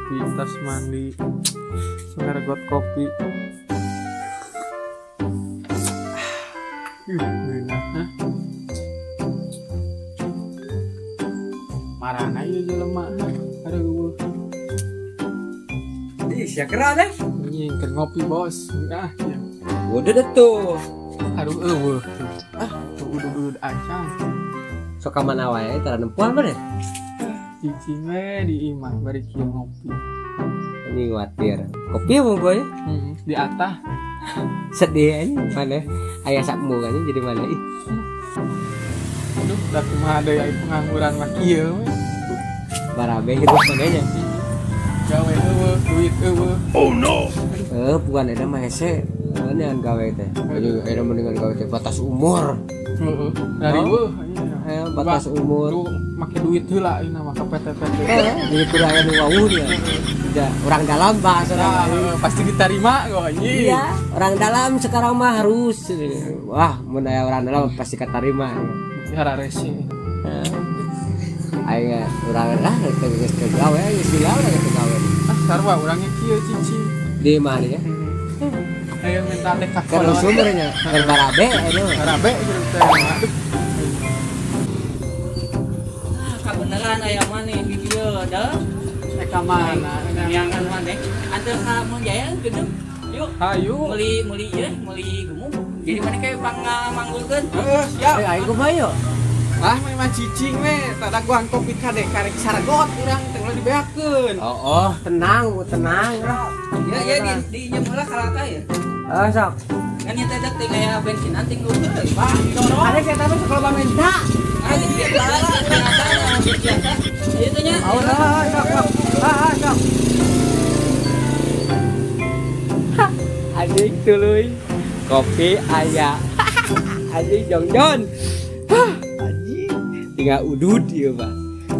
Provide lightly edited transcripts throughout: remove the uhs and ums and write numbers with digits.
Ngopi tas mandi. Ngaregot kopi. Ngeunah. Marana ieu jelema. Aduh. Ih, sia kera deh. Anjing keur ngopi, Bos. Ah, ya. Udah deh tuh. Aduh eueuh. Ah, udud-udud acan. Sok ka mana wae tara nempuan mah deh. Cicing we di imah bari kieu ngopi. Ini khawatir. Kopi apa boy? Di atah. Sedih aja mana aya sakmu kan jadi mana ih. Aduh, da kumaha deui aya pengangguran mah kieu we. Barabe hidup manehnya. Gawe eueuh, duit eueuh. Oh no. Bukan eta mah hese. Neangan gawe teh. Aduh, eta mendingan gawe teh batas umur. Heeh. Dari eueuh batas umur. Lu make duit heula ieu mah ka PT-PT. Jadi kurang anu wawuh dia. Udah, orang dalam bahasa nah, pasti diterima kok anjing. Iya, orang dalam sekarang mah harus. Wah, mun aya orang dalam pasti keterima. Ya rese. Aing urang lah teu geus teu gawe, geus gila urang teu gawe. Ah, sarua urangnya kieu cicing. Di mana ya? Ayo minta teh ka kolot. Sumbernya keur barabe anu. Barabe gitu teh. Aduh. Ah, kabeneran aya maneh di dieu da. Ka mana? Neangan maneh. Anteur ka Monjaya gedung. Yuk. Hayu. Meuli ieu, meuli gemuk. Jadi maneh kayak pangamanggulkeun. Heeh, siap. Aing kumaha yo? Ah, memang cicing we, tak daguan kopi kade karek saragot urang teh ulah dibeakeun. Oh, tenang, tenang. Ya ya di nyeum heula kalaka ya. Ah, sok. Kan ieu teh teh aya bensinan ting luhur euy. Bah, didorong. Ada kita mah sok loba minta. Ah, geus biasa, biasa. Ieu teh nya. Oh, sok, sok. Ah, sok. Anjing tuluy. Kopi aya. Anjing jongjon. Tinggal udud ieu mah.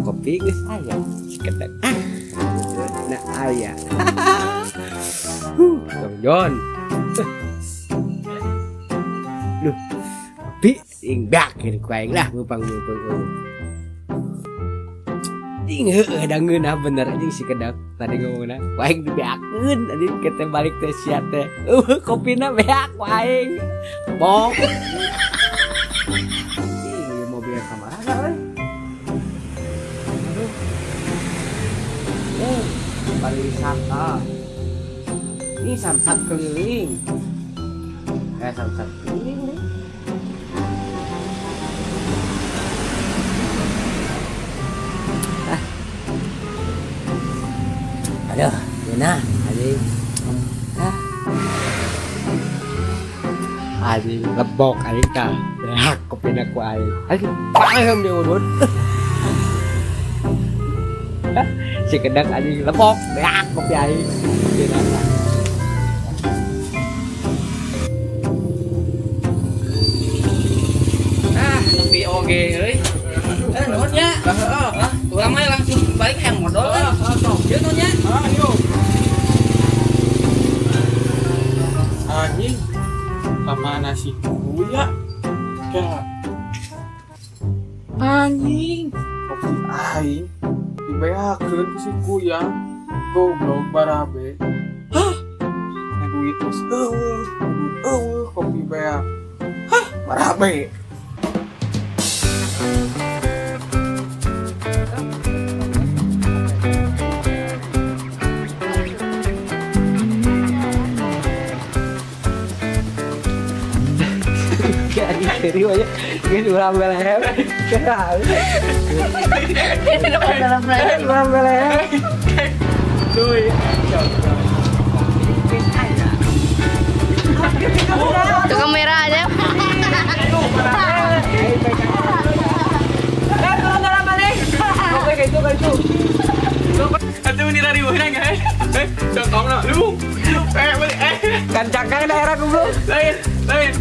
Kopi geus aya. Sikedek. Ah. Nah aya. Jongjon. Duh. Kopi ing bak ku aing lah mupang-mupang. Ding heueuh da ngeunah bener anjing si kedak tadi ngomongna. Ku aing dibeakeun anjing kete balik teh sia teh. Kopina beak ku aing. Bok. Ih, mobil ka mana we? Aduh. Pariwisata. Ini samsat keliling. Samsat keliling nih. Ah. Aduh, nah, anjing. Ah. Anjing lebok anjing tah. Beak kopina ku aing. Anjing paham dia udud. Si kedak anjing lebok, beak kopi aing. Ah, nepi oge euy. Nuhun nya. Heeh. Urang mah langsung balik hayang modal kan. Ieu nuhun nya. Ayo. Anjing. Kamana sih kuya? Kela. Anjing, kopi aing dibeakeun ku si kuya. Goblok barabe. Hah? Duit geus eueuh, eueuh kopi beak. Hah, barabe. Serius aja, geus urang belehem. Urang belehem. Duy. Ke kamera aja. Kancakang daerah goblok. Lain, lain.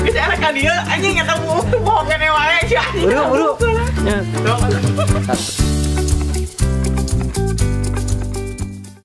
Geus era ka dieu anjing eta bohong kene wae sia. Buru, buru. Ya.